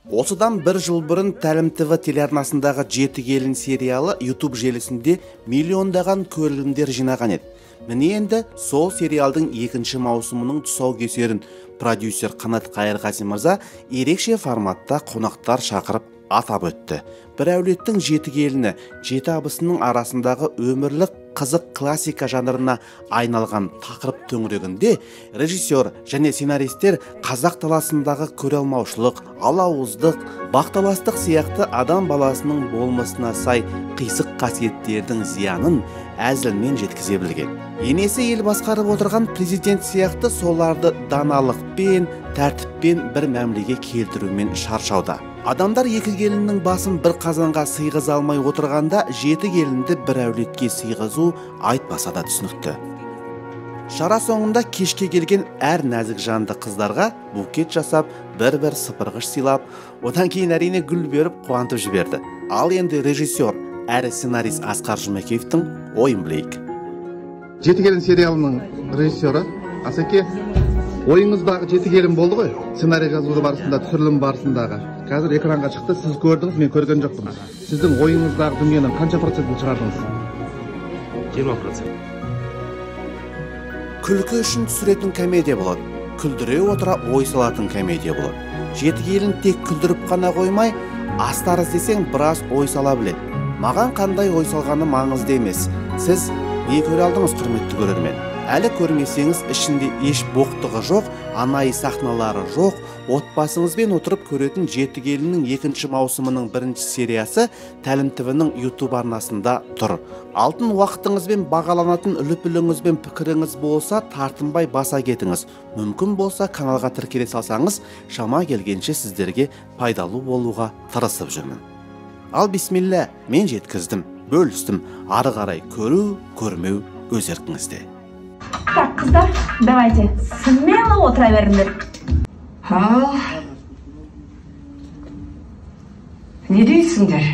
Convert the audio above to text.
Осыдан бір жыл бұрын Тәлім ТВ телеарнасындағы «Жеті келін» сериалы YouTube желісінде миллиондаған көрілімдер жинаған еді. Міне, енді сол сериалдың екінші маусымының тұсаукесерін продюсер Қанат Қайырғазин мырза ерекше форматта қонақтар шақырып атап өтті. Бір әулеттің жеті келіні, жеті абысының арасындағы өмірлік қызық классика жанрына айналған тақырып төңірегінде режиссер және сценаристер қазақ даласындағы көре алмаушылық, алауыздық, бақталастық сияқты адам баласының болмысына сай қисық қасиеттердің зиянын әзілмен жеткізе білген. Енесі ел басқарып отырған президент сияқты соларды даналықпен, тәртіппен бір мәмілеге келтірумен шаршауда. Адамдар екі келіннің басын бір қазанға сыйғыза алмай отырғанда, жеті келінді бір әулетке сыйғызу айтпаса да түсінікті. Шара соңында кешке келген әр нәзік жанды қыздарға букет жасап, бір-бір сыпырғыш сыйлап, одан кейін, әрине, гүл беріп қуантып жіберді. Ал енді режиссер әрі сценарист Асқар Жұмекеевтің ойын білейік. «Жеті келін» сериалының режиссері Асеке, ойыңыздағы жеті келін болды ғой сценарий жазу барысында, түсірілім барысындағы. Қазір экранға шықты, сіз көрдіңіз, мен көрген жоқпын. Сіздің ойыңыздағы дүниенің қанша процентін шығардыңыз? 20%. Күлкі үшін түсіретін комедия болады, күлдіре отыра ой салатын комедия болады. «Жеті келін» тек күлдіріп қана қоймай, астар іздесең, біраз ой сала біледі. Маған қандай ой салғаны маңызды емес, сіз не көре алдыңыз, құрметті көрермен? Әлі көрмесеңіз, ішінде еш боқтығы жоқ, анайы сахналары жоқ, отбасыңызбен отырып көретін «Жеті келіннің» екінші маусымының бірінші сериясы Тәлім ТВ-ның YouTube арнасында тұр. Алтын уақытыңызбен бағаланатын үліпіліңіз бен пікіріңіз болса, тартынбай баса кетіңіз. Мүмкін болса, каналға тіркеле салсаңыз, шама келгенше сіздерге пайдалы болуға тырысып жүрмін. Ал бисмилля, мен жеткіздім, бөлістім. Ары қарай көру, көрмеу өз еркіңізде. Так, қыздар, давайте, смело отыра беріңдер. Ал не дейсіңдер?